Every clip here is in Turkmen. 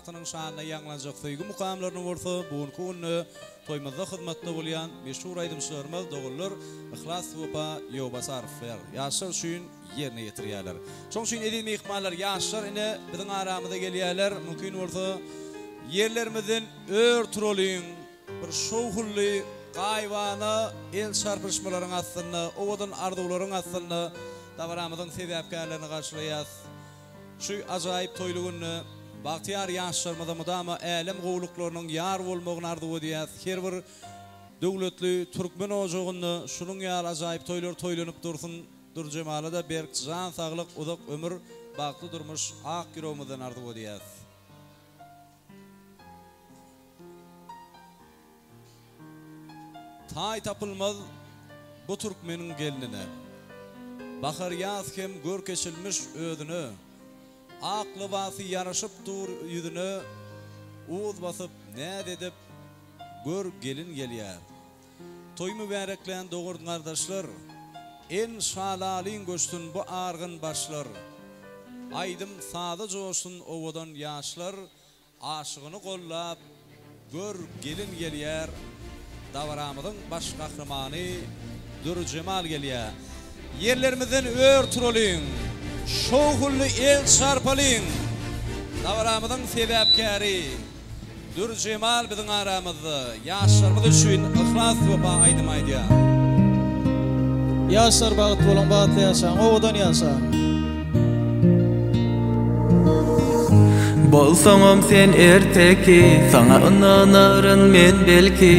bagtynyň şanyna ýaňlanjak söýgi mukamlaryny bolsa bu günki günde toýumyzda hyzmatda bolýan meşhur aýdymçylarymyz doganlar Yhlas Wepa Ýowbasarowlar ýaşlar üçin ýerine ýetirýärler. Şonuň üçin eziz myhmanlar ýaşlar ine biziň aramyza gelýärler mümkin bolsa ýerlerimizden ör turalyň bir şowhunly gaýybana el çarpyşmalaryň astynda owadan arzuwlaryň astynda dabaramyzyň sebäpkärlerini garşylaýas. Şu ajaýyp toýly günde bagtyýar ýaşlarymyza mydama älem gowulyklarynyň ýar bolmagyny arzuw edýäs. Her bir döwletli türkmen ojagynda şunuň ýaly ajaýyp toýlar toýlanyp dursun. Dürjemala-da berk jan saglyk, uzak ömür, bagtly durmuş ak ýüregimizden arzuw edýäs. Taý tapylmaz bu türkmeniň gelnine. Bahar-ýaz hem görk eçilmiş özüne. Ak lybasy ýaraşyp dur ýüzüne, Uz basyp, näz edip, gör gelin gelýär. Toý mübäreklän dogan-gardaşlar, En şalalyň göçsün bu argyn başlar. Aýdym-saza joşsun owadan ýaşlar, Aşygyny gollap, gör, gelin gelýär, Dabaramyzyň baş gahrymany Dürjemal gelýär. Ýerlerimizden ör turalyň, şowhunly el çarpalyň! Dabaramyzyň sebäpkäri Dürjemal biziň aramyzda, ýaşlarymyz üçin yhlas wepa aýdym aýdýar. Ýaşlar bagtly boluň bagtly ýaşaň owadan ýaşaň. Bolsaňam sen erteki Saňa ynanaryn men belki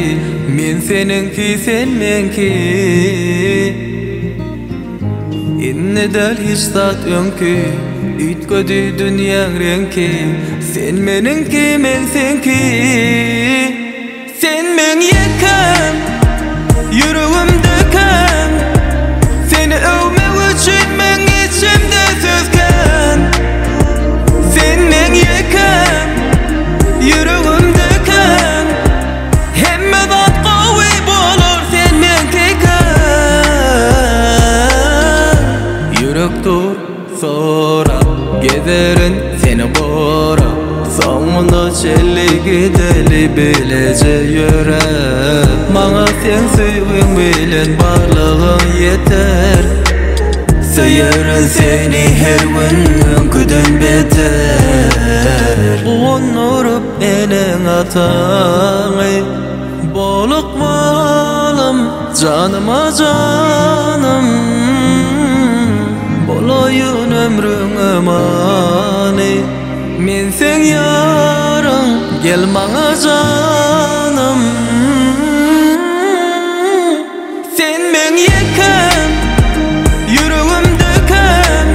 Men seniňki sen meňki Indi däl hiç zat öňki Üýtgedi dünýäň reňki Sen meniňki men seňki Sen meň ýekäm, ýüregimdekäň Seni öwmek üçin meň içimde söz kän Sen meň ýekäm, ýüregimdekäň Hemme zat gowy bolar sen meňkikäň Ýürek dur Sorap gezerin seni gorap Soňuna çenli gideli bileje ýöräp Maňa seň söýgüň bilen barlygyň ýeter Söýerin seni her gün öňküden beter Guwandyryp eneň ataňy Bol ykbalym Janyma janym Bolaýyn ömrüňe many Men seň ýaryň gel maňa janym Sen meň ýekäm ýüregimdekäm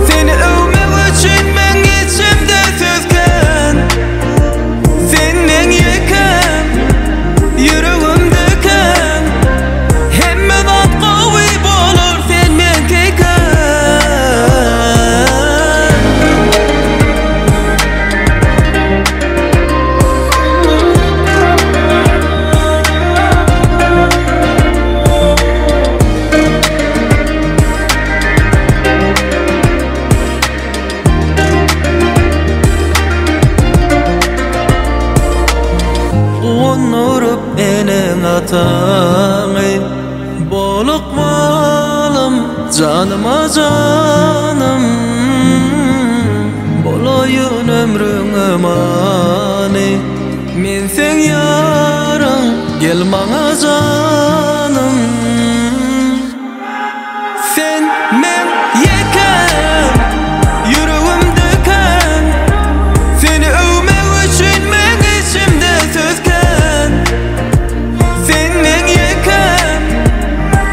Seni öwmek üçin meň içimde söz kän Sen meň ýekäm Ýüregimdekäň Hemme zat gowy bolar sen meňkikäň. Guwandyryp eneň-ataňy Bol ykbalym, janyma janym Bolaýyn ömrüňe many Men seň ýaryň, gel maňa janym. Sen meň ýekäm, ýüregimdekäň Seni öwmek üçin meň içimde söz kän Sen meň ýekäm,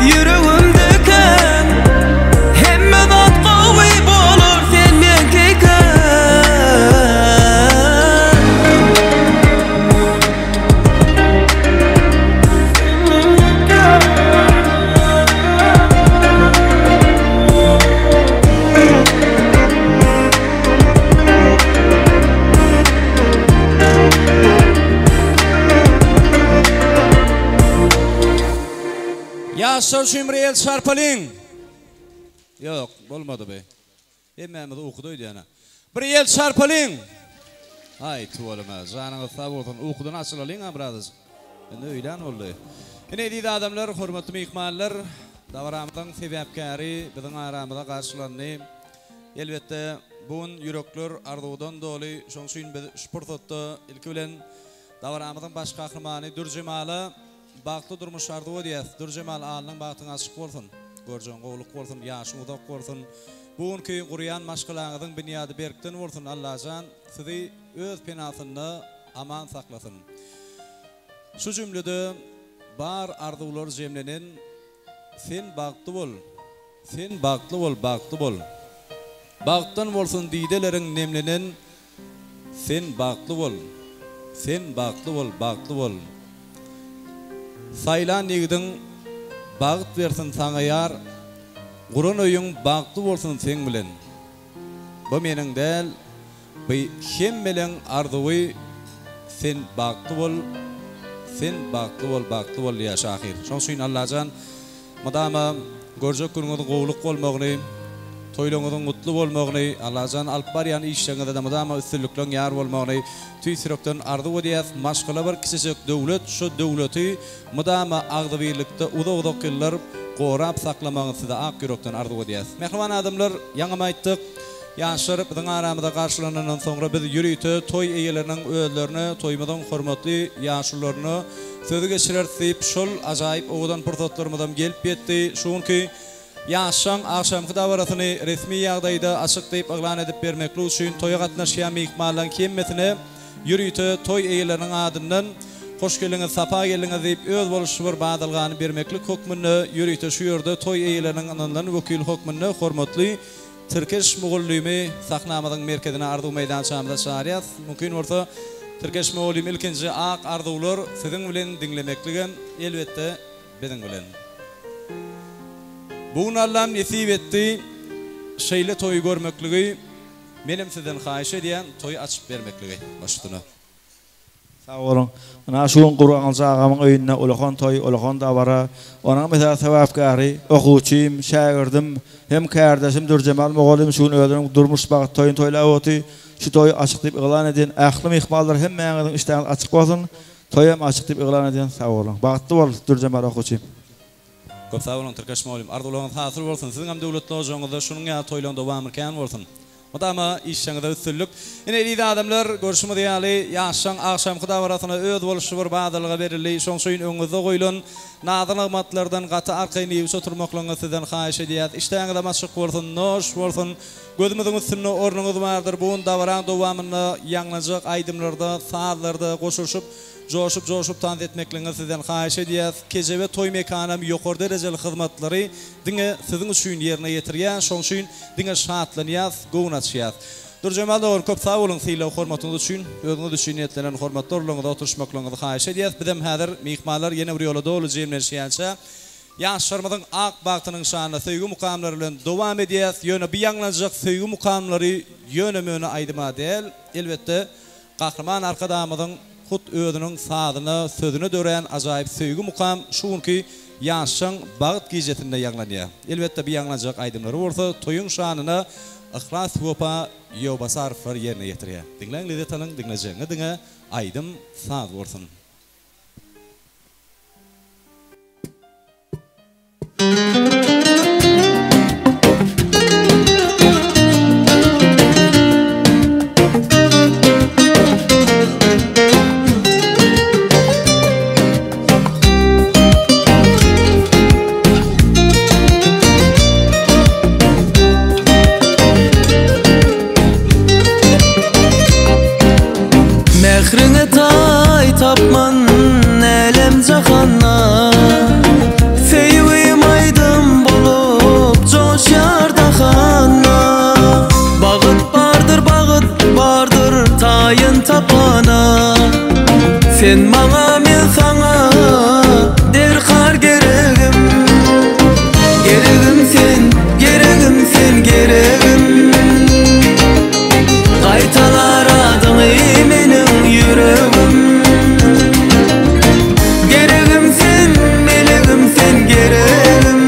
ýüregimdekäň Hemme zat gowy bolar sen meňkikäň. Ýaşlar üçin bir el çarpalyň. Ýok, bolmady bu. Hemmämiz ukuda öýdýän-ä. Bir el çarpalyň. Aý tüweleme, janyňyz sag bolsun, ukudan açylalyň-a birazajyk. Indi öýlän boldy. Ine eziz adamlar, hormatly myhmanlar, dabaramyzyň sebäpkäri biziň aramyza garşylandy. Elbetde, bu gün ýürekler arzuwdan doly, şonuň üçin biz şu pursatda ilki bilen dabaramyzyň baş gahrymany Dürjemala Bagtly durmuş arzuw edýäs. Dürjemal alnyň bagtyň açyk bolsun. Görjegiň gowluk bolsun, ýaşyň uzak bolsun. Bu günki gurýan maşgalaňyzyň binýady berkden bolsun Allajan sizi öz penasynda aman saklasyn. Şu jümlede bar arzuwlar jemlenen sen bagtly bol. Sen bagtly bol bagtly bol. Bagtdan bolsun dideleriň nemlenen Sen bagtly bol, sen bagtly bol, bagtly bol. Saýlan ýigidiň bagt bersin saňa ýar, Guran öýüň bagtly bolsun seň bilen. Bu meniň däl, by hemmeleň arzuwy Sen bagtly bol, sen bagtly bol, bagtly bol diýýär şahyr. Şoň üçin Allajan Mydama görjek günüňiziň gowulyk bolmagyny, toýlaryňyzyň gutly bolmagyny, Allajan alyp barýan işleriňizde-de mydama üstünlikleň ýar bolmagyny tüýs ýürekden arzuw edýäs. Maşgala bir kiçijek döwlet, şu döwleti mydama agzybirlikde uzak-uzak ýyllar gorap saklamagyňyzy size ak ýürekden arzuw edýäs. Mähriban adamlar, ýaňam aýtdyk, ýaşlar biziň aramyza garşylanandan soňra biz ýörite toý eýeleriniň özlerine, toýumyzyň hormatly ýaşulularyna Sözi geçireris diýip, şol ajaýyp owadan pursatlarymyzam gelip ýetdi. Şu günki Ýaşlaň agşamky dabarasyny resmi ýagdaýda açyk diýip yglan edip bermeklik üçin toýa gatnaşýan myhmanlaryň hemmesine ýörite toý eýeleriniň adyndan Hoş geldiňiz, sapa geldiňiz diýip özboluşly bir badalgany bermeklik hökmünde ýörite şu ýerde toý eýeleriniň ynanylan wekili hökmünde hormatly Tirkeş mugallymy sahnamyzyň merkezine arzuw meýdançamyza çagyrýas. Mümkin bolsa Tirkeş mugallym ilkinji ak arzuwlar siziň bilen diňlemekligem elbetde biziň bilen. Bu gün Allam nesip etdi şeýle toýy görmekligi menem sizden haýyş edýän toýy açyp bermekligi baş üstüne. Sag boluň. Ynha şu gün Gurbangylyç agamyň öýünde ulakan toý, ulakan dabara. Onuň mesela sebäpkäri okuwçym, şägirdim hem kärdeşim Dürjemal mugallym şu gün özüniň durmuş bagt toýuny toýlap oty. Şu toýy açyk diýip yglan edýän. Ähli myhmanlar hemmäňiziň işdäňiz açyk bolsun. Toýam açyk diýip yglan edýän. Sag boluň. Bagtly bol Dürjemal okuwçym. Köp sag boluň Tirkeş mugallym. Arzuwlaryňyz hasyl bolsun. Siziňem döwletli ojagyňyzda şunuň ýaly toýlaryň dowamy kän bolsun. Mydama işjeňize üstünlik. Ine eziz adamlar, görşümiz ýaly, ýaşlaň agşamky dabarasyna özboluşly bir badalga berildi. Şoň üçin öňüňizde goýlan nazy-nygmatlardan gaty arkaýyn iýip oturmaklygyňyzy sizden haýyş edýäs. Işdäňizem açyk bolsun, noş bolsun. Gözümiziň üstünde ornuňyz bardyr. Bu gün dabaraň dowamynda ýaňlanjak aýdymlarda, sazlarda goşulyşyp, joşup-joşup tans etmekligiňizi sizden haýyş edýäs. Kejebe toý mekanam ýokary derejeli hyzmatlary diňe siziň üçin ýerine ýetirýär. Şoň üçin diňe şatlanýas, göwün açýas. Dürjemal dogan köp sag boluň sylag hormatyňyz üçin. Özüňiz üçin niýetlenen hormatly orunlaryňyza oturyşmaklygyňyzy haýyş edýäs. Bizem häzir myhmanlar ýene bir ýola doly jemlenişýänçä ýaşlarymyzyň ak bagtynyň şanyna söýgi mukamlary bilen dowam edýäs. Ýöne bu ýaňlanjak söýgi mukamlary ýöne-möne aýdyma däl, elbetde Gahryman Arkadagymyzyň hut özüniň sazyna, sözüne dörän ajaýyp söýgi mukam şu günki ýaşlaň bagt gijesinde ýaňlanýar. Elbetde bu ýaňlanjak aýdymlary bolsa toýuň şanyna Yhlas Wepa Ýowbasarowlar ýerine ýetirýär. Diňläň lezzet alyň, diňlejegiňiz diňe aýdym saz bolsun. Mähriňe taý tapman älem-jahanda Söýgim aýdym bolup joşýar dahanda Bagyt bardyr, bagyt bardyr taýyn tapana Sen maňa, men saňa derkar geregim Geregim sen, geregim sen, geregim Gaýtalar adyňy meniň ýüregim Geregim sen, melegim sen geregim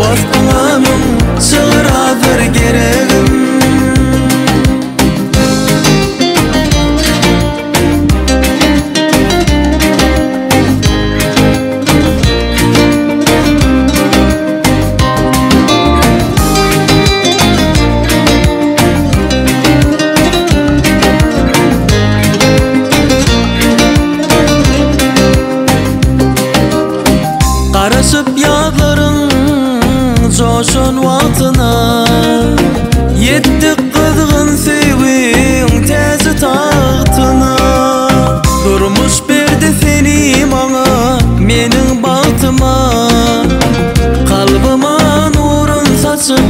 Waspyňa müň şygyr azyr geregim. Garaşyp ýazlaryň joşan wagtyna Ýetdik gyzgyn söýgiň täji tagtyna Durmuş berdi seni maňa meniň bagtyma Kalbyma nurun saçyp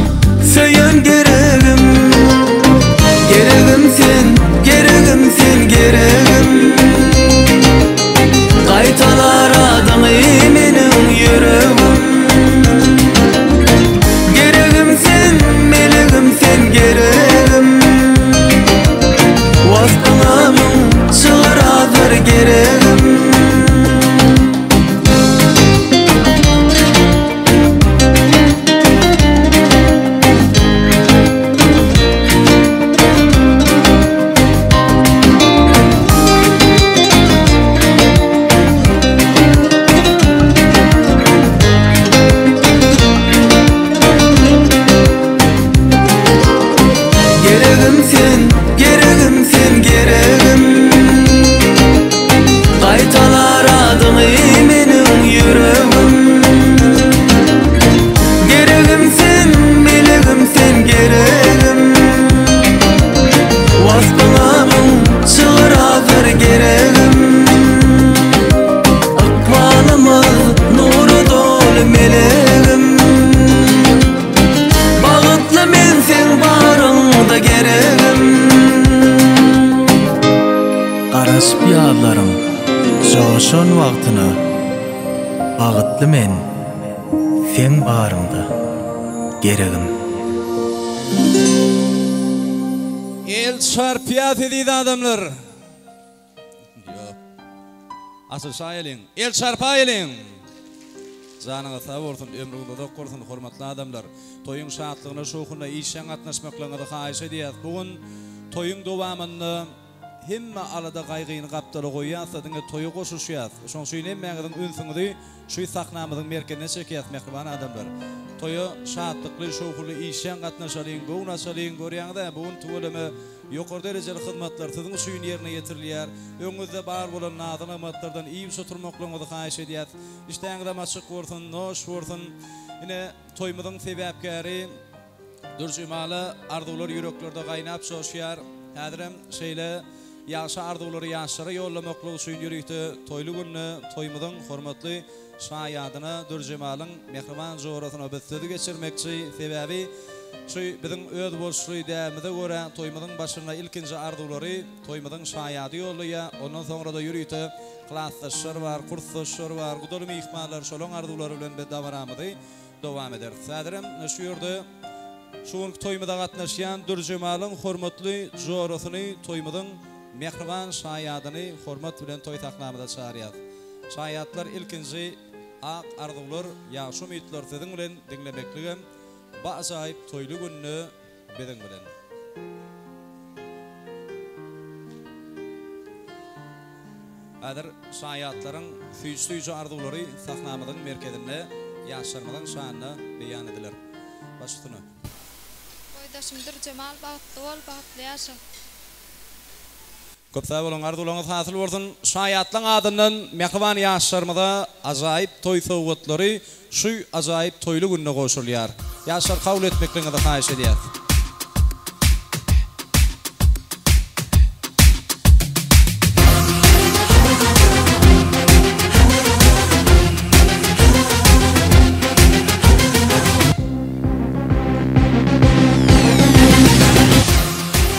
söýen geregim Geregim sen, geregim sen geregim Gaýtalar adyňy meniň ýüregim Geregim sen, melegim sen geregim Waspyňa müň şygyr azyr geregim. Geregim sen, geregim sen, geregim Gaýtalar adyňy meniň ýüregim Geregim sen, melegim sen, geregim Waspyňa müň şygyr azyr geregim Ykbalymyz nura doly melegim Bagtly men seň baryňda geregim. Garaşyp ýazlaryň joşan wagtyna Bagtly men seň baryňda geregim. El çarpýas eziz adamlar. Ýok. Açylyşaýalyň. El çarpaýalyň. Janyňyz sag bolsun, ömrüňiz uzak bolsun, hormatly adamlar. Toýuň şatlygyna, şowhunyna işjeň gatnaşmaklygyňyzy haýyş edýäs. Bu gün toýuň dowamynda hemme alada-gaýgyny gapdala goýýas-da, diňe toýa goşuşýas. Şonuň üçin hemmäňiziň ünsüňizi şu sahnamyzyň merkezine çekýäs, mähriban adamlar. Toýa şatlykly, şowhunly, işjeň gatnaşalyň, göwün açalyň. Görýäňiz-ä, bu gün tüweleme Ýokary derejeli hyzmatlar siziň üçin ýerine ýetirilýär. Öňüňizde bar bolan nazy-nygmatlardan iýip oturmaklygyňyzy haýyş edýäs. Işdäňizem açyk bolsun, noş bolsun. Ine, toýumyzyň sebäpkäri Dürjemala arzuwlar ýüreklerde gaýnap joşýar. Häzirem şeýle ýagşy arzuwlary ýaşlara ýollamaklyk üçin ýörite toýly günde toýumyzyň hormatly Şaýadyna Dürjemalyň mähriban jorasyna biz sözi geçirmekçi, sebäbi şu biziň özboluşly däbimize görä toýumyzyň başynda ilkinji arzuwlary toýumyzyň şaýady ýollaýar, ondan soňra-da ýörite klasdaşlar bar, kursdaşlar bar, gudaly myhmanlar şolaň arzuwlary bilen biz dabaramyzy dowam ederis. Häzirem şu ýerde şu günki toýumyza gatnaşýan Dürjemalyň hormatly jorasyny toýumyzyň mähriban şaýadyny hormat bilen toý sahnamyza çagyrýas. Şaýatlar ilkinji ak arzuwlar, ýagşy umytlar siziň bilen diňlemekligem bu ajaýyp toýly günde biziň bilen. Häzir şaýatlaryň süýji-süýji arzuwlary sahnamyzyň merkezinde ýaşlarymyzyň şanyna beýan ediler. Baş üstüne. Boýdaşym Dürjemal bagtly bol, bagtly ýaşa. Köp sag boluň arzuwlaryňyz hasyl bolsun Şaýatlaň adyndan mähriban ýaşlarymyza ajaýyp toý sowgatlary şu ajaýyp toýly günde gowşurylýar. Ýaşlar kabul etmekligiňizi haýyş edýäs.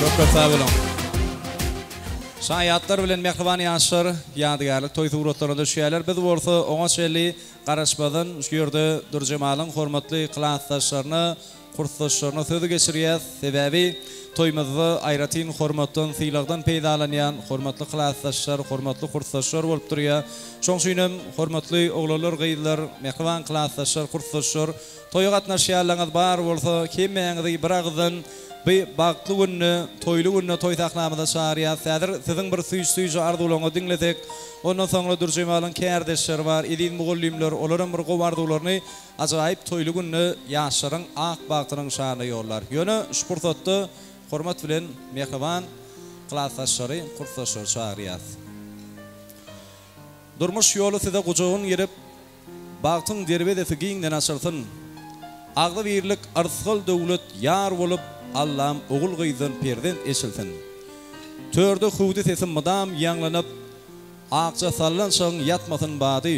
Köp köp sag boluň. Şaýatlar bilen mähriban ýaşlar ýadygärlik toý suratlaryna düşýärler. Biz bolsa oňa çenli garaşmazdan şu ýerde Dürjemalyň hormatly klasdaşlaryna, kursdaşlaryna söz geçirýäs. Sebäbi toýumyzda aýratyn hormatdan, sylagdan peýdalanýan hormatly klasdaşlar, hormatly kursdaşlar bolup durýar. Şoň üçin hem hormatly oglanlar, gyzlar, mähriban klasdaşlar, kursdaşlar, toýa gatnaşýanlaryňyz bar bolsa hemmäňizi bir agyzdan By bagtly günde, toýly günde toý sahnamyza çagyrýas. Häzir siziň bir süýji-süýji arzuwlaryňyzy diňlesek, ondan soňra Dürjemalyň kärdeşleri bar, eziz mugallymlar, olaram bir gowy arzuwlaryny ajaýyp toýly günde ýaşlaryň ak bagtynyň şanyna ýollar. Ýöne şu pursatda hormat bilen mähriban klasdaşlary, kursdaşlary çagyrýas. Durmuş ýoly size gujagyn gerip. Bagtyň derwezesi giňden açylsyn. Agzybirlik, yrsgal-döwlet ýar bolup, Allam ogul-gyzdan perzent eçilsin. Törde hüwdi sesi mydam ýaňlanyp, Akja sallançagyň ýatmasyn bady.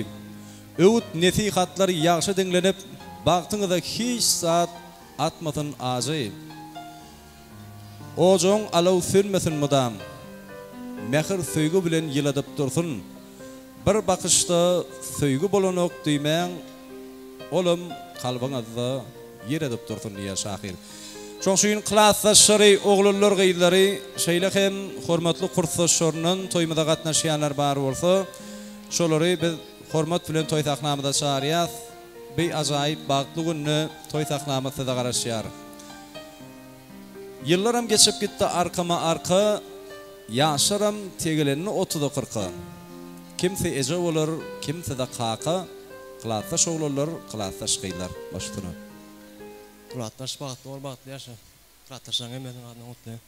Öwüt-nesihatlar ýagşy diňlenip, Bagtyňyza hiç zat atmasyn ajy. Ojagyň alaw sönmesin mydam. Mähir söýgi bilen ýyladyp dursun. Bir bakyşda söýgi bolanok diýmäň, olam kalbyňyzda ýer edip dursun diýýär şahyr. Şoň üçin klasdaşlary, oglanlar gyzlary, şeýle hem hormatly kursdaşlaryndan toýumyza gatnaşýanlar bar bolsa, şolary biz hormat bilen toý sahnamyza çagyrýas. Bi ajaýyp bagtly günde toý sahnamyz size garaşýar. Ýyllaram geçip gitdi arkama arka, Ýaşlaram tegelendi otuza kyrka. Kimsi eje bolar, kimsi-de kaka, Klasdaş oglanlar, klasdaş gyzlar. Baş üstüne. Klasdaş bagtly bol bagtly ýaşa. Klasdaşlaryň hemmesiniň adyndan gutlaýan.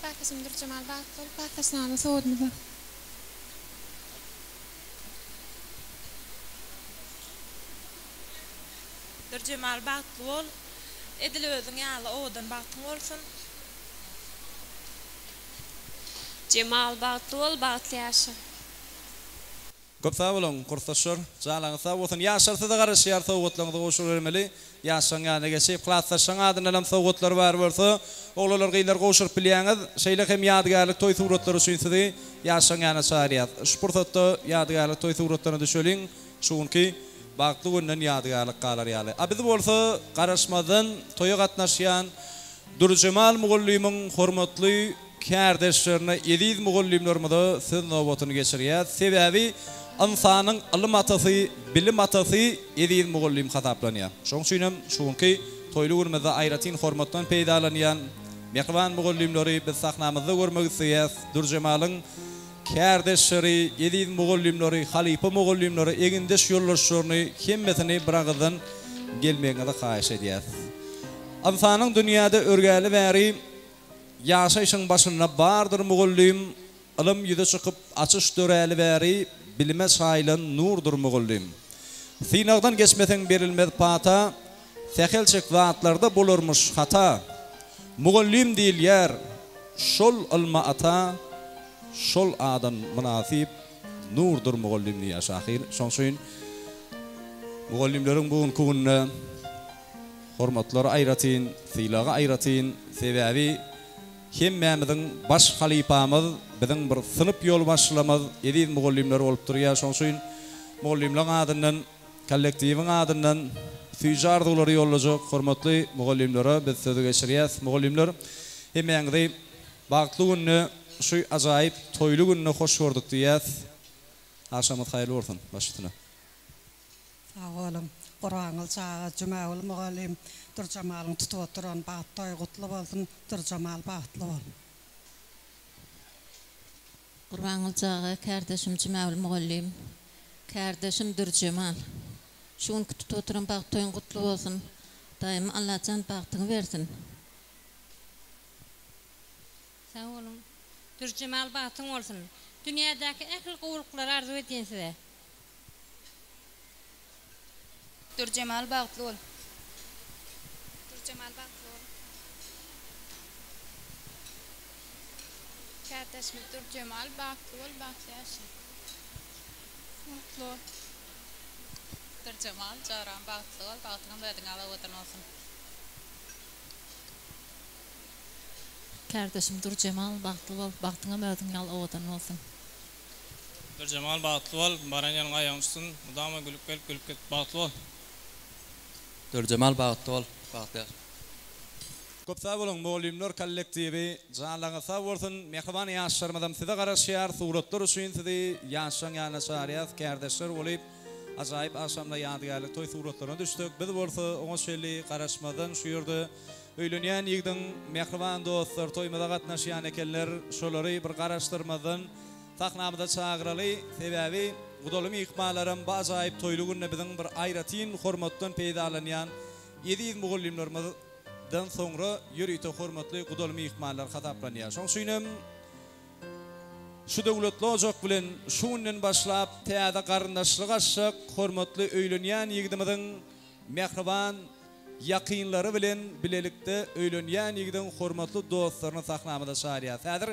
Klasdaşym Dürjemal bagtly bol klasdaşlaryna sowgadymyz bar. Dürjemal bagtly bol. Edil özüň ýaly owadan bagtyň bolsun. Jemal bagtly bol bagtly ýaşa. Köp sag boluň kursdaşlar. Janyňyz sag bolsun. Ýaşlar size garaşýar sowgatlaryňyzy gowşurybermeli. Ýaşlaryň ýanyna geçip klasdaşlaryň adyndanam sowgatlary bar bolsa oglanlar gyzlar gowşuryp bilýäňiz. Şeýle hem ýadygärlik toý suratlary üçin sizi ýaşlaryň ýanyna çagyrýas. Şu pursatda ýadygärlik toý suratlaryna düşeliň. Şu günki bagtly günden ýadygärlik galar ýaly. A biz bolsa garaşmazdan toýa gatnaşýan Dürjemal mugallymyň hormatly kärdeşlerine, eziz mugallymlarymyza söz nobatyny geçirýäs. Sebäbi ynsanyň ylym atasy, bilim atasy eziz mugallym hasaplanýar. Şonuň üçin hem şu günki toýly günümizde aýratyn hormatdan peýdalanýan mähriban mugallymlary biz sahnamyzda görmek isleýäs. Dürjemalyň Kärdeşleri, eziz mugallymlary, halypa mugallymlary, egindeş ýoldaşlaryny hemmesini biragyzdan gelmegiňizi haýyş edýäs. Ynsanyň dünýäde örgäli bäri ýaşaýşyň başynda bardyr mugallym, ylym ýüze çykyp açyş döräli bäri bilime çaýylan nurdur mugallym. Synagdan geçmeseň berilmez pata, sähelçek zatlarda bolarmyş hata. Mugallym diýilýär şol ylma ata, Şol adam mynasyp nurdur mugallym diýýär şahyr. Şoň üçin mugallymlaryň bu günki günde hormatlary aýratyn, sylagy aýratyn. Sebäbi hemmämiziň baş halypamyz, biziň bir synp ýolbaşçylarymyz eziz mugallymlar bolup durýar. Şoň üçin mugallymlaryň adyndan, kollektiwiň adyndan süýji arzuwlary ýollajak hormatly mugallymlara biz sözi geçirýäs. Mugallymlar hemmäňizi Bagtly günde şu ajaýyp toýly günde hoş gördük diýýäs. Agşamyňyz haýyrly bolsun. Baş üstüne. Sag boluň. Gurbangylyç aga, Jumagül mugallym, Dürjemalyň tutup oturan bagt toýy gutly bolsun, Dürjemal bagtly bol. Gurbangylyç aga, kärdeşim Jumagül mugallym, kärdeşim Dürjemal. Şu günki tutup oturan bagt toýuň gutly bolsun. Daýym Allajan bagtyňy bersin. Sag boluň. Dürjemal bagtyň bolsun. Dünýädäki ähli gowulyklary arzuw edýän size. Dürjemal bagtly bol. Dürjemal bagtly bol. Kärdeşimiz Dürjemal bagtly bol bagtly ýaşa. Bagtly bol. Dürjemal joram bagtly bol bagtyňam özüňe owadan bolsun. Kärdeşim Dürjemal bagtly bol bagtyňam özüň ýaly owadan bolsun. Dürjemal bagtly bol baran ýeriň aýagyň tutsun mydama gülüp gelip gülüp git bagtly bol. Dürjemal bagtly bol bagtly ýaşa. Köp sag boluň mugallymlar kollektiwi janlaryňyz sag bolsun mähriban ýaşlarymyzam size garaşýar suratlar üçin sizi ýaşlaň ýanyna çagyrýas kärdeşler bolyp ajaýyp agşamda ýadygärlik toý suratlaryna düşsek biz bolsa oňa çenli garaşmazdan şu ýerde Öýlenýän ýigdiň mähriban dostlary toýumyza gatnaşýan ekenler, şolary bir garaşdyrmazdan sahnamyza çagyraly, sebäbi gudaly myhmanlaram bu ajaýyp toýly günde biziň bir aýratyn hormatdan peýdalanýan eziz mugallymlarymyzdan soňra ýörite hormatly gudaly myhmanlar hasaplanýar. Şoň üçinem. Şu döwletli ojak bilen şu günden başlap täze garyndaşlyk açjak hormatly öýlenýän ýigidimiziň mähriban ýakynlary bilen bilelikde öýlenýän ýigidiň hormatly dostlaryny sahnamyza çagyrýas. Häzir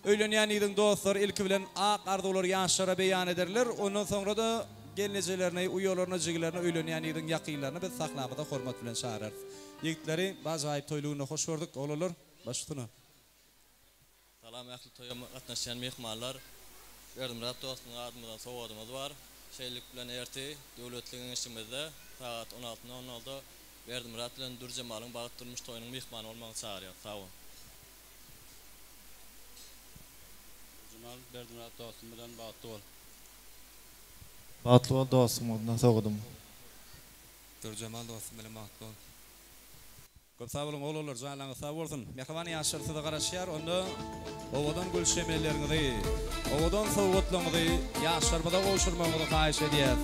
öýlenýän ýigidiň dostlary ilki bilen ak arzuwlary ýaşlara beýan ederler, ondan soňra-da gelnejelerini, uýalaryny, jigilerini öýlenýän ýigidiň ýakynlaryny biz sahnamyza hormat bilen çagyrarys. Ýigitleri bu ajaýyp toýly günde hoş gördük, oglanlar, baş üstüne. Salam ähli toýa gatnaşýan myhmanlar. Berdimyrat dostumyň adymyzdan sowgadymyz bar. Şeýlelik bilen ertir Döwletli geňeşligimizde sagat 16 nol nolda Berdimyrat bilen Dürjemalyň bagt durmuş toýunyň myhmany bolmagyny çagyrýarys. Sag boluň. Dürjemal Berdimyrat dostum bilen bagtly bol. Bagtly bol dostum adyndan sowgadym. Dürjemal dostum bilen bagtly bol. Köp sag boluň oglanlar janlaňyz sag bolsun. Mähriban ýaşlar size garaşýar onda owadan gül çemenleriňizi owadan sowgatlaryňyzy ýaşlarymyza gowşurmagyňyzy haýyş edýäs.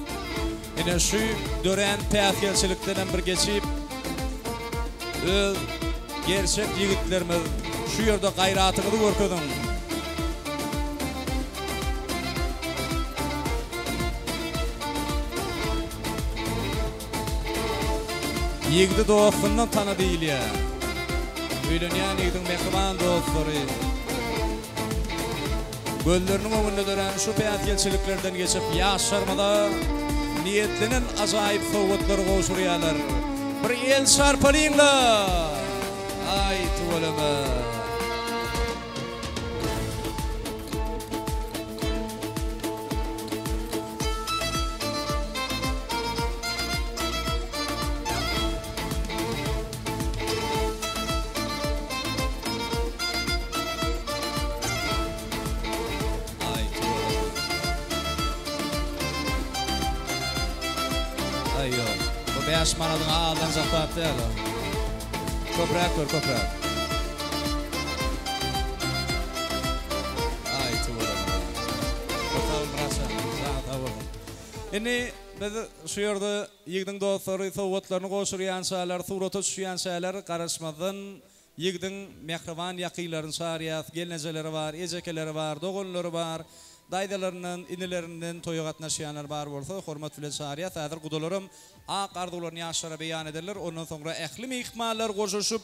Ine şu dörän päsgelçilikdenem bir geçip öz gerçek ýigitlerimiz şu ýerde gaýratyňyzy görkeziň. Ýigdi dostundan tana diýilýär. Öýlenýän ýigdiň mähriban dostlary gözleriniň öňünde dörän şu päsgelçiliklerden geçip, ýaşlarymyza niýetlenen ajaýyp sowgatlary gowşurýarlar. Bir el çarpalyň-la! Aý, tüweleme! Aý tüweleme. Aý ýok. Bu 5 manadyň aldanjak zat däl. Köpräk ber, köpräk. Aý tüweleme. Köp sag bol Myratjan. Janyň sag bolsun. Indi biz şu ýerde ýigdiň dostlary sowgatlaryny gowşurýançalar, surata düşýänçäler garaşmazdan ýigdiň mähriban ýakynlaryny çagyrýas. Gelnejeleri bar, ejekeleri bar, doganlary bar, daýzalaryndan, inilerinden toýa gatnaşýanlar bar bolsa hormat bilen çagyrýas. Häzir gudalaram Ak arzuwlaryny ýaşlara beýan ederler. Ondan soňra ähli myhmanlar goşulyşyp,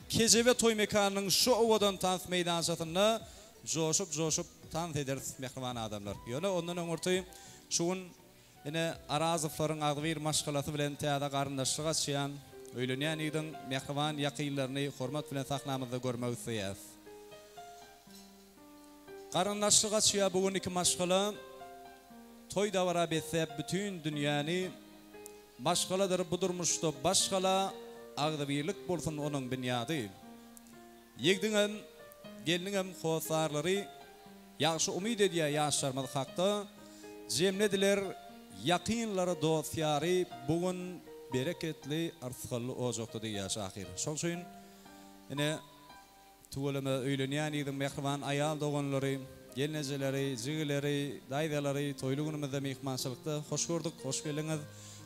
Kejebe toý mekanynyň şu owadan tans meýdançasynda joşup-joşup tans ederis, mähriban adamlar. Ýöne ondan öňürti şu gün ine Arazowlaryň agzybir maşgalasy bilen täze garyndaşlyk açýan, öýlenýän ýigidiň mähriban ýakynlaryny hormat bilen sahnamyzda görmek isleýäris. Garyndaşlyk açýar bu gün iki maşgala, Toý-dabara besläp bütin dünýäni. Maşgaladyr bu durmuşda baş gala, Agzybirlik bolsun onuň binýady. Ýigdiňem, gelniňem hossarlary Ýagşy umyt edýär ýaşlarymyz hakda. Jemlediler ýakynlary, dost-ýary Bu gün bereketli, yrsgally ojakda diýýär şahyr. Şol üçin ine, Tüweleme, öýlenýän ýigidiň mähriban aýal doganlary, gelnejeleri, jigileri, daýzalary toýly günümizde myhmançylykda hoş gördük, hoş geldiňiz.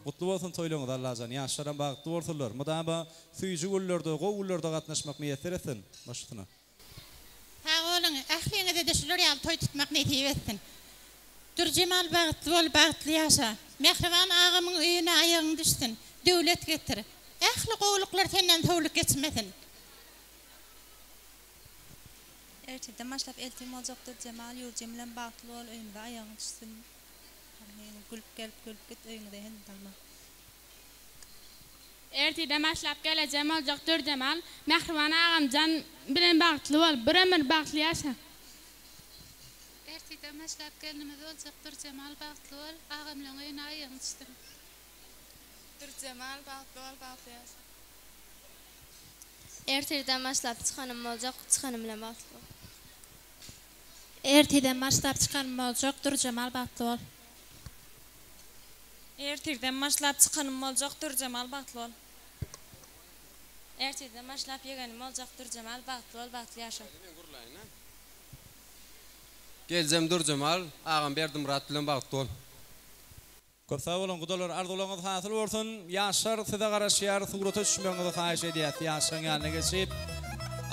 Gutly bolsun toýlaryňyz Allajan, ýaşlaram bagtly bolsunlar. Mydama süýji günlerde, gowy günlerde gatnaşmak miýesser etsin. Baş üstüne. Sag boluň, ähliňize-de şular ýaly toý tutmak nesip etsin. Dürjemal bagtly bol, bagtly ýaşa. Mähriban agamyň öýüne aýagyň düşsün. Döwlet getir. Ähli gowulyklar senden sowlup geçmesin. Ertirden başlap eltim boljakdyr Jemal ýurjym bilen bagtly bol öýümize aýagyň düşsün gülüp gelip gülüp git öýüňize hem dalma. Ertirden başlap gelejem boljak Dürjemal mähriban agamjan bilen bagtly bol bir ömür bagtly ýaşa. Ertirden başlap gelnimiz boljak Dürjemal bagtly bol agamlaň öýüne aýagyň düşsün. Dürjemal bagtly bol bagtly ýaşa. Ertirden başlap çykanym boljak, çykanym bilen bagtly bol. Ertirden başlap çykanym boljak, Dürjemal bagtly bol. Ertirden başlap çykanym boljak, Dürjemal bagtly bol. Ertirden başlap ýegenim boljak, Dürjemal bagtly bol, bagtly ýaşa. Geljem Dürjemal, agam Berdimyrat bilen bagtly bol. Köp sag boluň gudalar arzuwlaryňyz hasyl bolsun ýaşlar size garaşýar surata düşmegiňizi haýyş edýäs ýaşlaryň ýanyna geçip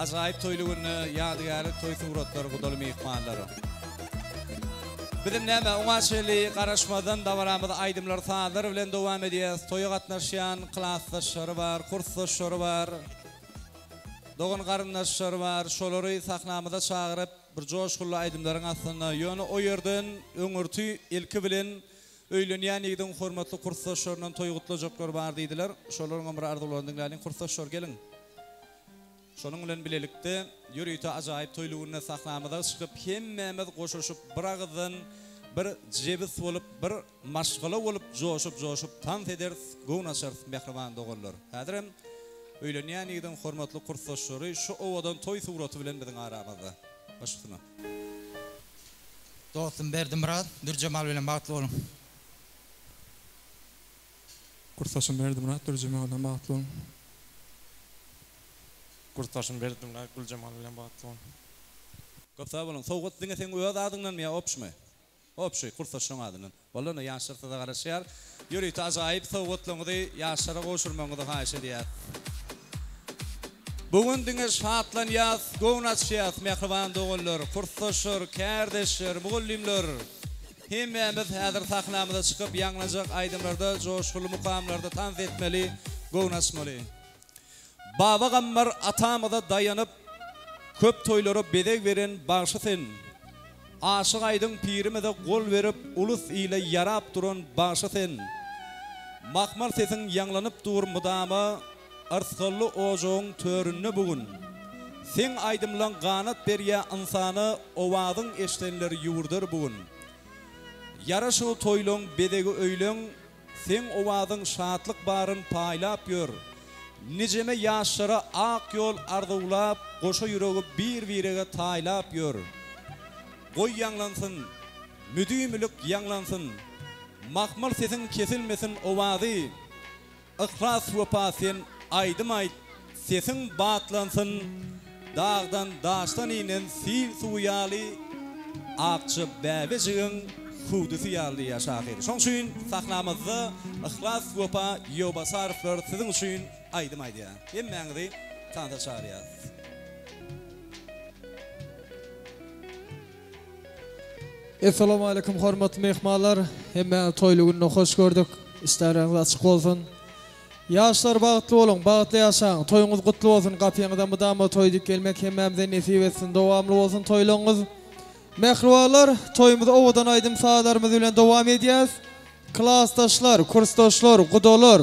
ajaýyp toýly günde ýadygärlik toý suratlary gudaly myhmanlar. Bizem näme, oňa çenli garaşmazdan dabaramyzy aýdymlar, sazlar bilen dowam edýäs. Toýa gatnaşýan klasdaşlary bar, kursdaşlary bar, dogan-garyndaşlary bar. Şolary sahnamyza çagyryp, bir joşgunly aýdymlaryň astynda, ýöne o ýerden öňürti ilki bilen öýlenýän ýigidiň hormatly kursdaşlaryndan toý gutlajaklar bar diýdiler. Şolaryňam bir arzuwlaryny diňläliň. Kursdaşlar geliň. Şonuň bilen bilelikde, ýörite ajaýyp toýly günde sahnamyza çykyp, hemmämiz goşulyşyp, bir agyzdan, bir jebis bolup, bir maşgala bolup joşup-joşup tans ederis, göwün açarys, mähriban doganlar. Häzirem öýlenýän ýigidiň hormatly kursdaşlary şu owadan toý suraty bilen biziň aramyzda. Baş üstüne. Dostum Berdimyrat, Dürjemal bilen bagtly boluň. Kursdaşym Berdimyrat, Dürjemal bilen bagtly boluň. Kursdaşym Berdimyrat, Güljemal bilen bagtly boluň. Köp sag boluň. Sowgat diňe seň öz adyňdanmy ýa obşmy? Obşy, kursdaşlaň adyndan. Boldy onda ýaşlar size garaşýar. Ýörite ajaýyp sowgatlaryňyzy ýaşlara gowşurmagyňyzy haýyş edýäs. Bu gün diňe şatlanýas, göwün açýas mähriban doganlar, kursdaşlar, kärdeşler, mugallymlar. Hemmämiz häzir sahnamyza çykyp ýaňlanjak aýdymlarda, joşgunly mukamlarda tans etmeli, göwün açmaly. Baba Gammar atamyza daýanyp, köp toýlara bezeg beren bagşy sen. Aşyk Aýdyň pirimize gol berip, ulus-ile ýarap duran bagşy sen. Mahmal sesiň ýaňlanyp dur mydama, yrsgally ojagyň töründe bu gün. Seň aýdymlaň ganat berýä ynsana, owazyň eşdenler ýüwürder bu gün. Ýaraşygy toýlaň, bezegi öýleň, Seň owazyň şatlyk baryn paýlap ýör. Nijeme ýaşlara ak ýol arzuwlap, goşa ýüregi bir-birege taýlap ýör. Goý ýaňlansyn, müdimilik ýaňlansyn, mahmal sesiň kesilmesin owazy. Yhlas Wepa sen aýdym aýt sesiň batlansyn dagdan daşdan inen sil suwy ýaly akja bäbejigiň hüwdüsi ýaly diýýär şahyr. Şoň üçin sahnamyzda Yhlas Wepa Ýowbasarowlar siziň üçin aýdym aýdýar. Hemmäňizi tansa çagyrýas. Essalamualeýkum hormatly myhmanlar hemmäňizi toýly günde hoş gördük işlerňiz açyk bolsun Ýaşlar bagtly boluň bagtly ýaşaň toýuňyz gutly bolsun gapyňyza mydama toý dik gelmek hemmämize nesip etsin dowamly bolsun toýlaňyz Mähribanlar toýumyzy owadan aýdym sazlarymyz bilen dowam edýäs Klasdaşlar, kursdaşlar, gudalar,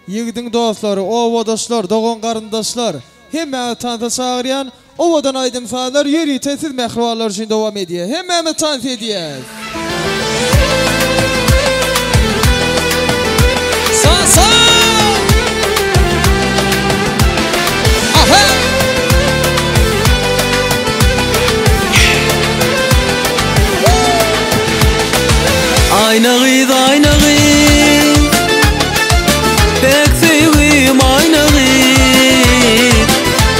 ýigidiň dostlary, obadaşlar, dogan-garyndaşlar, hemmäňizi tansa çagyrýan, owadan aýdym-sazlar ýörite siz mähribanlar üçin dowam edýär. Hemmämiz tans edýäs! Sa-sa! Aha! Aýna gyz aýna gyz Päk söýgim aýna gyz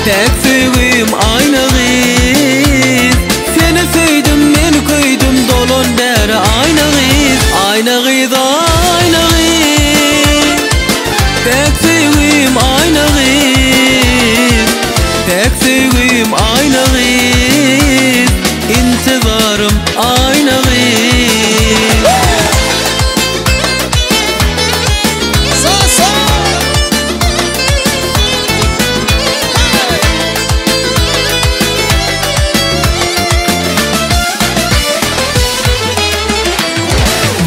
Päk söýgim aýna gyz Seni söýdüm men köýdüm dolan bäri aýna gyz Aýna gyz aýna gyz Päk söýgim aýna gyz Päk söýgim aýna gyz Intizarym aýna gyz.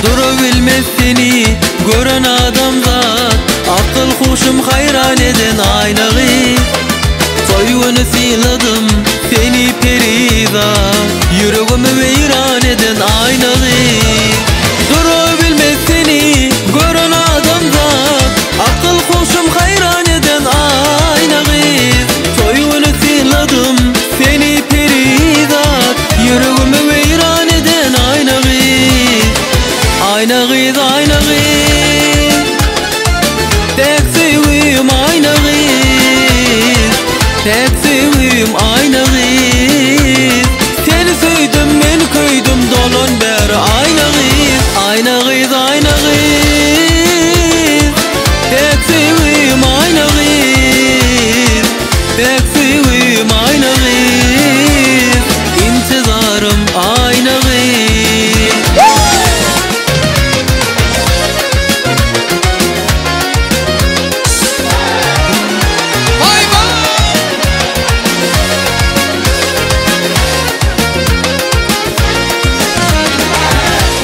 Durabilmez seni gören adamzat Akyl huşum haýran eden aýna gyz. Toý güni syladym seni perizat Ýüregimi weýran eden aýna gyz. Durabilmez seni gören adamzat Akyl huşum haýran eden aýna gyz. Toý güni syladym seni perizat Ýüregimi weýran eden aýna gyz. Aýna gyz aýna gyz Päk söýgüm aýna gyz Päk söýgüm aýna gyz Seni söýdüm men köýdüm.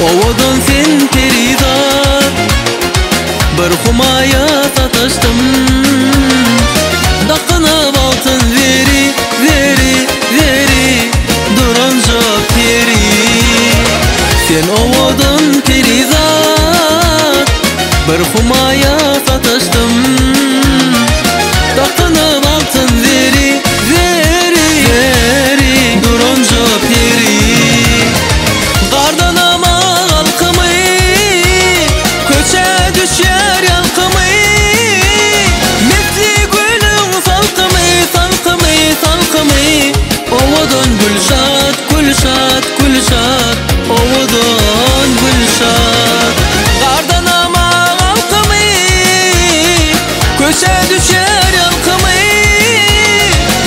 Owadan sen perizat Bir humaýa sataşdym Dakynyp altyn zeri, zeri, zeri Duranja peri Sen owadan perizat Bir humaýa sataşdym Dakynyp altyn zeri, zeri, zeri Duranja peri Gardanam halkymy Köçä düşýär ýalkymy Misli gülüň salkymy, salkymy, salkymy Owadan Gülşat, Gülşat, Gülşat Owadan Gülşat Gardanam halkymy Köçä düşýär ýalkymy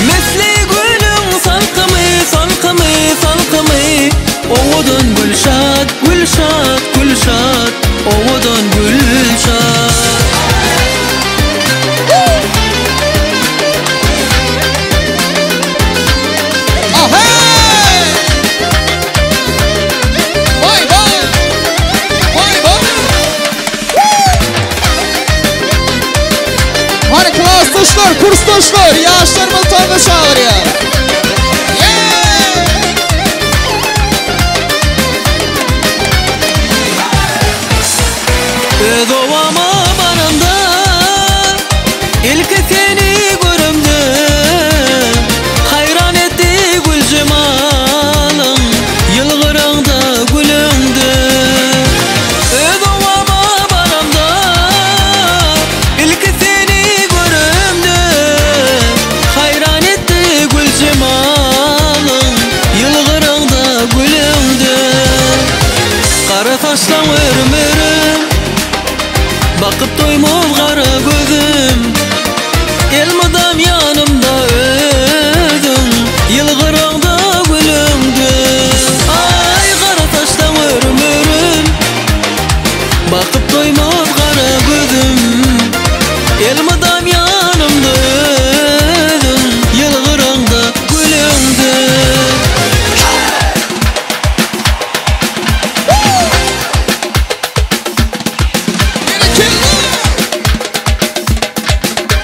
Misli gülüň salkymy, salkymy, salkymy Owadan Gülşat, Gülşat, Gülşat Owadan Gülşat. Hany klasdaşlar, kursdaşlar, ýaşlarymyz toýuna çagyrýar. Öz obama baramda, ilki seni göremde, Haýran etdi gül jemalyň, ýylgyraňda, gülüňde. Öz obama baramda, ilki seni göremde, Haýran etdi gül jemalyň, ýylgyraňda, gülüňde. Gara saçlaň örüm-örüm, bakyp doýmaz gara gözüm. Elmydam ýanymda özüň, ýylgyraňda, gülüňde. Aý, gara saçlaň örüm-örüm, bakyp doýmaz gara gözüm. Elmydam ýanymda özüň, ýylgyraňda, gülüňde.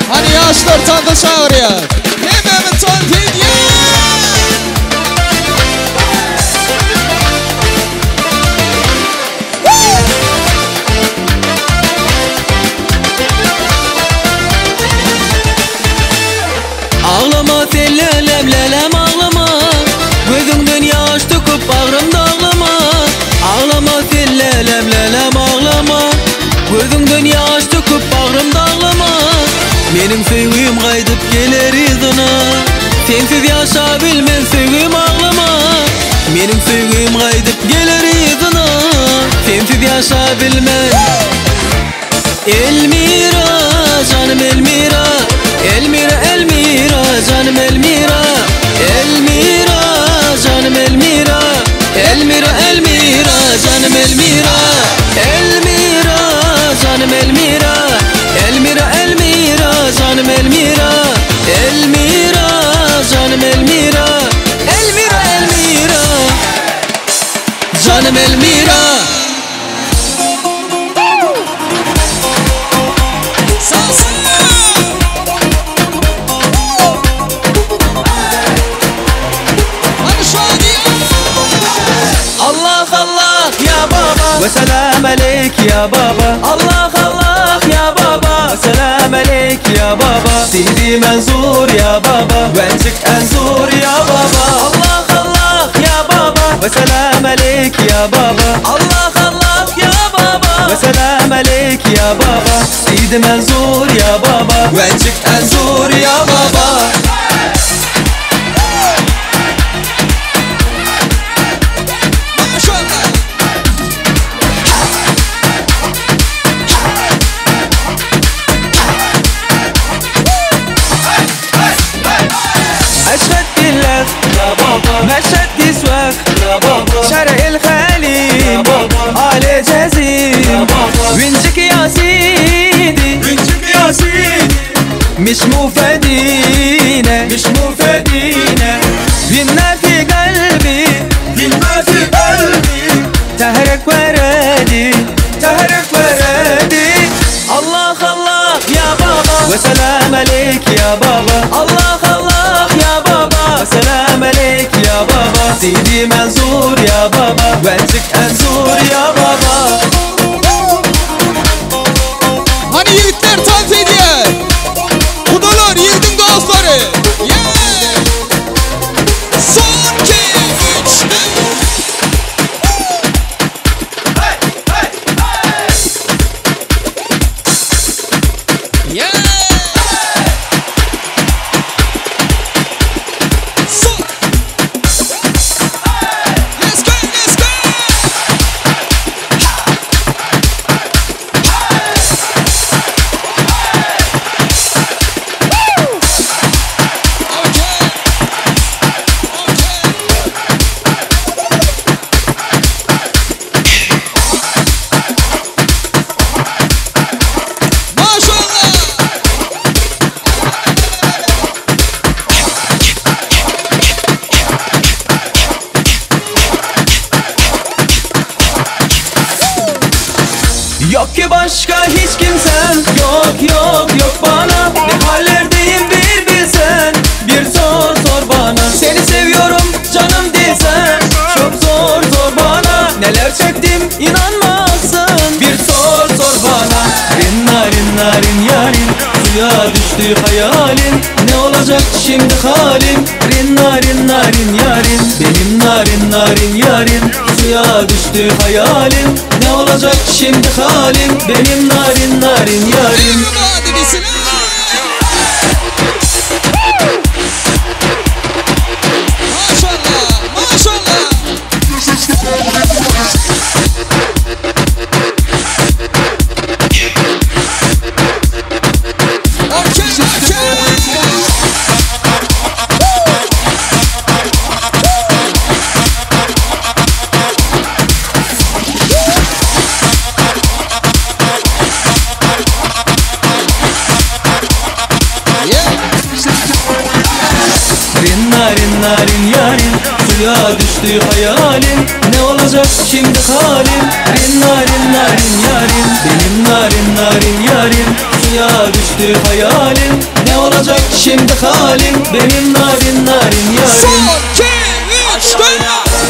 Hany ýaşlar tansa çagyrýar. Hemmämiz tans edýäs! Aglama sen lälem lälem aglama Gözüňden ýaş döküp bagrym daglama Aglama sen lälem lälem aglama Gözüňden ýaş döküp bagrym daglama Meniň söýgim gaýdyp geler yzyna Sensiz ýaşabilmen söýgim aglama Meniň söýgim gaýdyp geler yzyna Sensiz ýaşabilmen Elmira janym Elmira Elmira Elmira janym Elmira Elmira janym Elmira Elmira Elmira janym Elmira Elmira janym Elmira Elmira Elmira janym Elmira Elmira janym Elmira Elmira Elmira janym Elmira. Allah Allah ya baba Ve selam aleyk ya baba Allah Allah ya baba Ve selam aleyk ya baba Sidi Mansur ya baba Wençik Ensur ya baba Allah Allah ya baba Ve selam aleyk ya baba Allah Allah ya baba Ve selam aleyk ya baba Sidi Mansur ya baba Wençik Ensur ya baba. أشهد بالله يا بابا مشهد كسواك يا بابا شرق الخليل يا بابا علي جزيل يا بابا وينجك يا سيدي وينجك يا سيدي مش مفادينا مش مفادينا. Sidi Mansur ya baba Wencik Ensur ya baba Hany ýigitler tans edýär. Gudalar ýigidiň dostlary. Yeah! Son 2 3 4 Yok ki başka hiç kimsem Yok yok yok bana Ne hallerdeyim bir bilsen Bir sor sor bana Seni seviyorum canım desen Çok zor zor bana Neler çektim inanmazsın Bir sor sor bana Rin narin narin yarim Suya düştü hayalim Ne olacak şimdi halim Rin narin narin yarim Benim narin narin yarim Suya düştü hayalim Ne olacak şimdi halim Benim narin narin yarim Rin narin narin yarim Suya düştü hayalim Ne olacak şimdi halim Rin narin narin yarim Benim narin narin yarim Suya düştü hayalim Ne olacak şimdi halim Benim narin narin yarim Son 2 3 4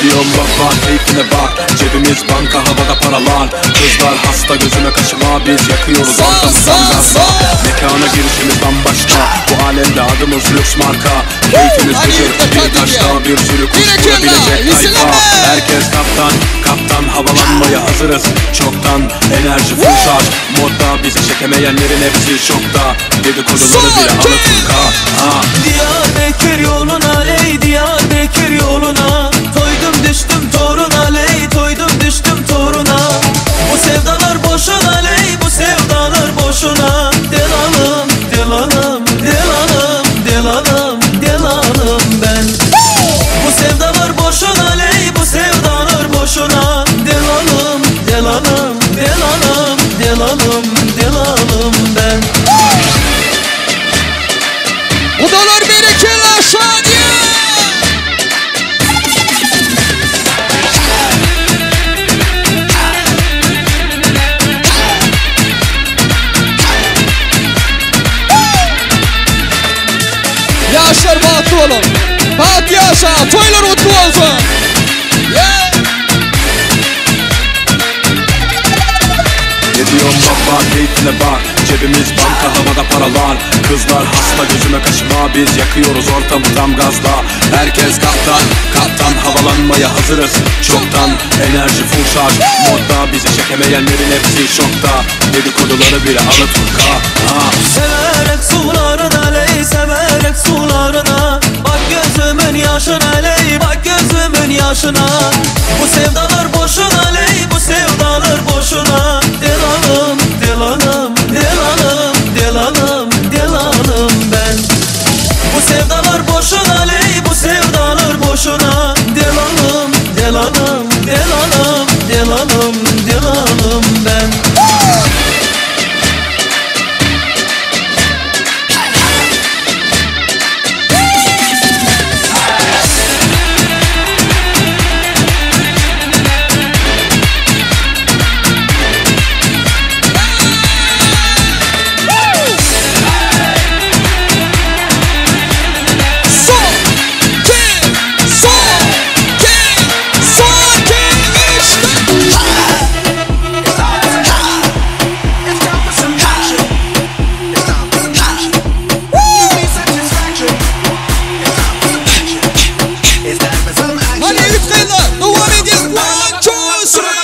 Ediyorum baba keyfine bak. Cebimiz banka havada paralar. Kızlar hasta gözüme kaşıma. Biz yakıyoruz ortamı tam gazla. Mekana girişimiz bambaşka. Bu alemde adımız lüks marka. Keyfimiz gıcır bir taşta bir sürü kuş vurabilecek tayfa. Herkes kaptan kaptan havalanmaya hazırız. Çoktan enerji full şarj. Modda bizi çekemeyenlerin hepsi şokta. Dedikoduları bile Alaturka. Ha. Diyarbakır yoluna ley Diyarbakır yoluna. Toydum düştüm toruna ley Toydum düştüm toruna. Bu sevdalar boşuna ley Bu sevdalar boşuna. Delalım delalım delalım delalım delalım ben. Bu sevdalar boşuna ley Bu sevdalar boşuna. Delalım delalım delalım delalım delalım ben. Gudalar berekella şadiye. Yaşlar bagtly bolun. Bagtly yaşa, toýlar gutly bolsun. Yeah! Ediyorum baba keyfine bak. Cebimiz banka havada paralar. Kızlar hasta gözüme kaşıma. Biz yakıyoruz ortamı tam gazla. Herkes kaptan kaptan havalanmaya hazırız. Çoktan enerji full şarj. Modda bizi çekemeyenlerin hepsi şokta. Dedikoduları bile Alaturka. Ha. Severek sularına ley Severek sularına. Bak gözümün yaşına ley Bak gözümün yaşına. Bu sevdalar boşuna ley Bu sevdalar boşuna. Delalım delalım delalım delalım delalım ben. Bu sevdalar boşuna ley Bu sevdalar boşuna. Delalım delalım delalım delalım delalım ben. Son, iki, son, iki, son, iki, üç, Hadi Elif Kayla, devam edin. One, two, three.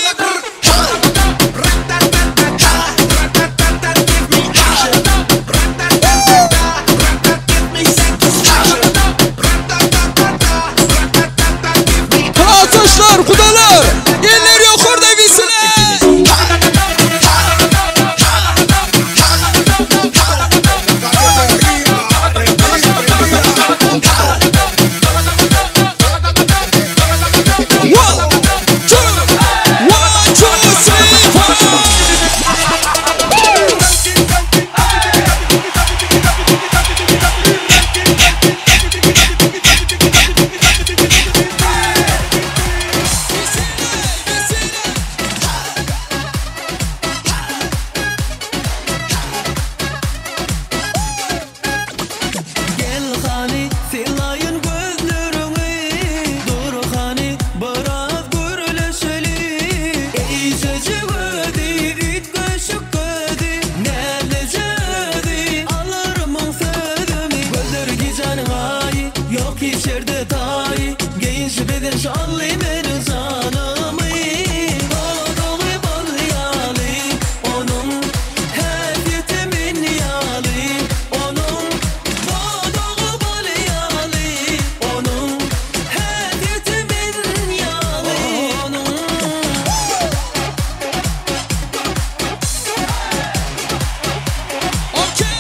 Atışlar, kudalar, eller yukarıda visile. One, two, one, two, three, four. Gel hani selayın gözlerini Dur hani biraz gürleşeli Ey gödi it göşük gödi Nerede alırımın sözümü Gözleri gecenin ayı yok içeride tayı Geyinşi beden şanlı benim canımı Doğru bal yalı onun Her yetimin yalı onun Doğru bal yalı onun Her yetimin yalı onun. Okey.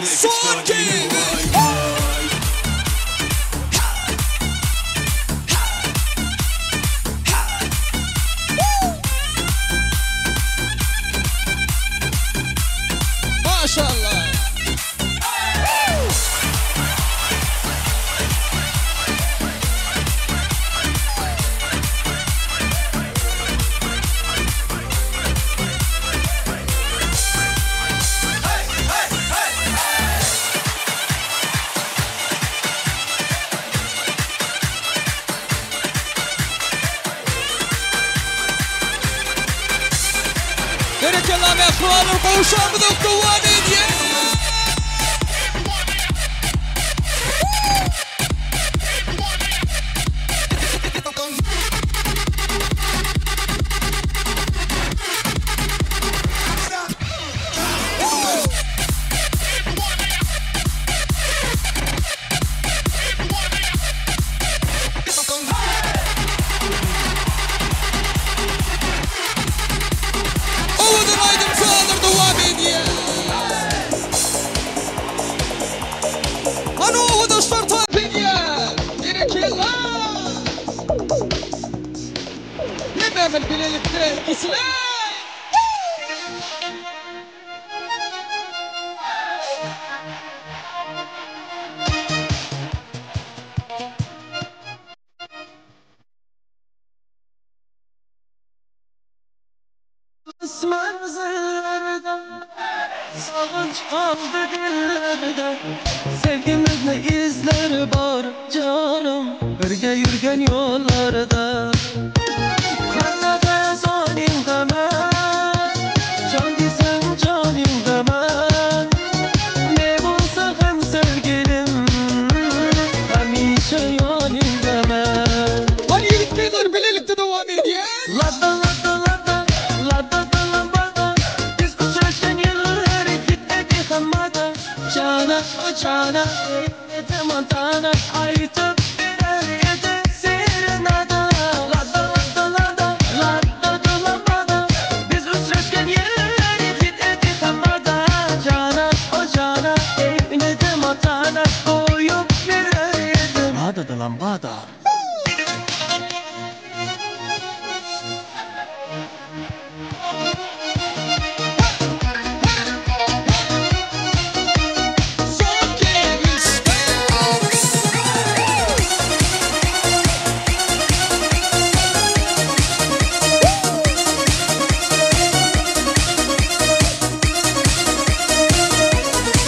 Son 2, 3. Maşallah. Berekella mähribanlar gowşamyz dowam edýär. Owadan aýdym-sazlar dowam edýär. Hany owadaşlar tans edýär. Berekella! Hemmämiz bilelikde içiläý! Esmez ellerde Sağınç kaldı dillerde Sevgimiz ne izleri var canım Birge yürgen yollarda Kanada zalim demen Can desen canim demen Ne bolsa hem sevgilim Hemişe yarim demen Hany ýigit-gyzlar bilelikde dowam edýär. Lada lada lada lada da lambada Biz uçraşan yerler gitmedi hamada Cana o cana ete montana Aytıp birer ete serenada Lada lada lada lada da lambada Biz uçraşan yerler gitmedi hamada Cana o cana ete montana Koyup birer ete Lada da lambada Son 2, 3.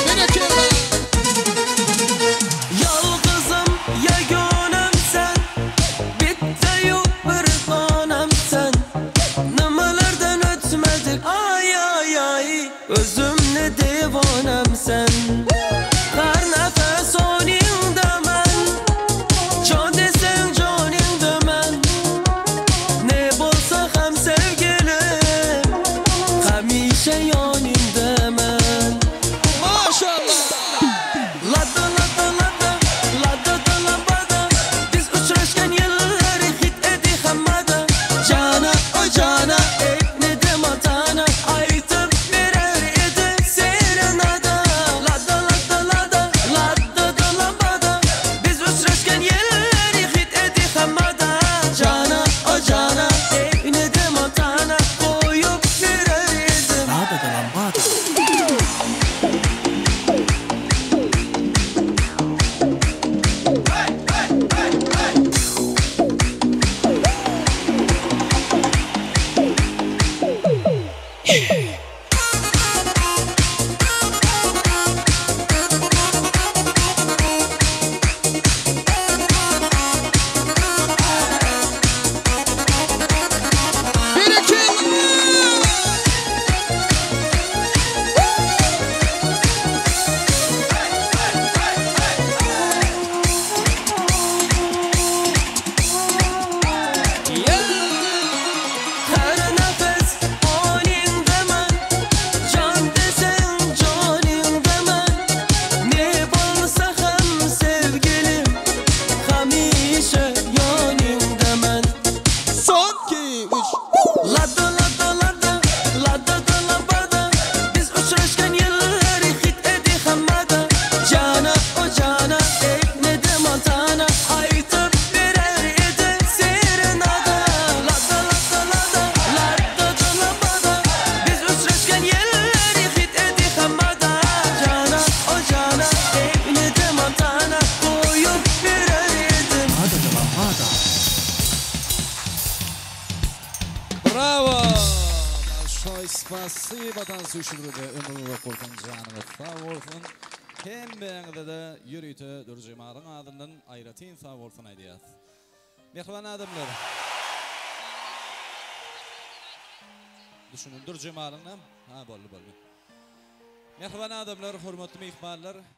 Berekella! Yalgızım ya gönlüm sen Mynasyp atan süýşüligede ömür uzak bolsun, janyňyz sag bolsun. Hemmäňize-de ýörite Dürjemalyň adyndan aýratyn sag bolsun aýdýas. Mähriban adamlar! Düşündim. Dürjemalyňam? Ha, boldy, boldy. Mähriban adamlar, hormatly myhmanlar!